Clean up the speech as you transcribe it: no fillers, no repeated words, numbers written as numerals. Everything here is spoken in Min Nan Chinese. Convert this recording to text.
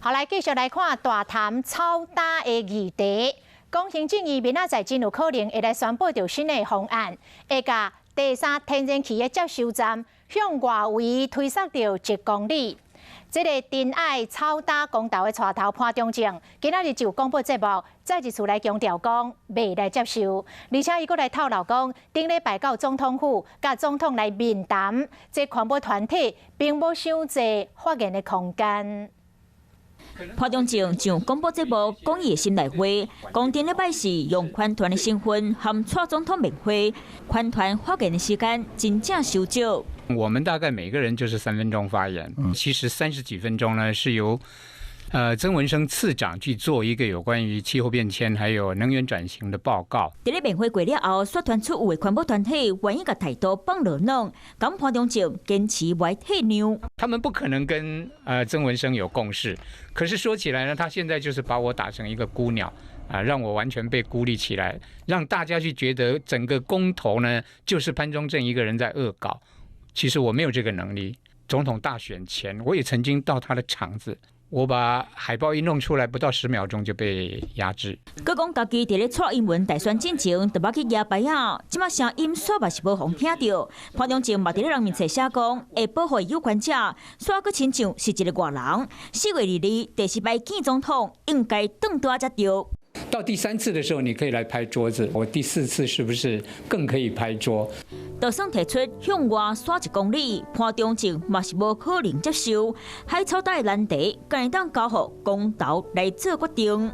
好，來繼續來看大潭草礁的議題。講行政院明仔載真有可能會來宣布著新的方案，會共第三天然氣的接收站向外圍推捒著1公里。這个珍愛草礁公投的帶頭潘忠政，今仔日就廣播節目再一次來強調講，袂來接受，而且伊閣來透露講，頂禮拜到總統府佮總統來面談，這環保團體並無傷濟發言的空間。潘忠政上廣播節目講伊的心內話，講頂禮拜是用環團的身份和蔡總統面會，環團發言的時間真正收少。我們大概每個人就是3分鐘發言，其實30幾分鐘呢是由曾文生次長去做一個有關於氣候變遷還有能源轉型的報告。佇咧面會過了後，煞傳出有的環保團體願意共態度放落軟，共潘忠政堅持袂退讓。他們不可能跟曾文生有共識，可是說起來呢，他現在就是把我打成一個孤鳥啊，讓我完全被孤立起來，讓大家去覺得整個公投呢就是潘忠政一個人在惡搞。其實我沒有這個能力。總統大選前，我也曾經到他的場子，我把海報一弄出來，不到10秒鐘就被壓制。閣講家己佇咧蔡英文大選進前，就捌去舉牌仔，這馬聲音煞嘛是無予聽著。潘忠政嘛佇咧人面前寫講，會保護有權者，煞閣親像是一个外人。4月22第四擺見總統，應該轉倒才對。到第三次的時候，你可以來拍桌子。我第四次是不是更可以拍桌？就算提出向外徙1公里，潘忠政嘛是無可能接受。海草礁的難題，敢會當交予公投來做決定。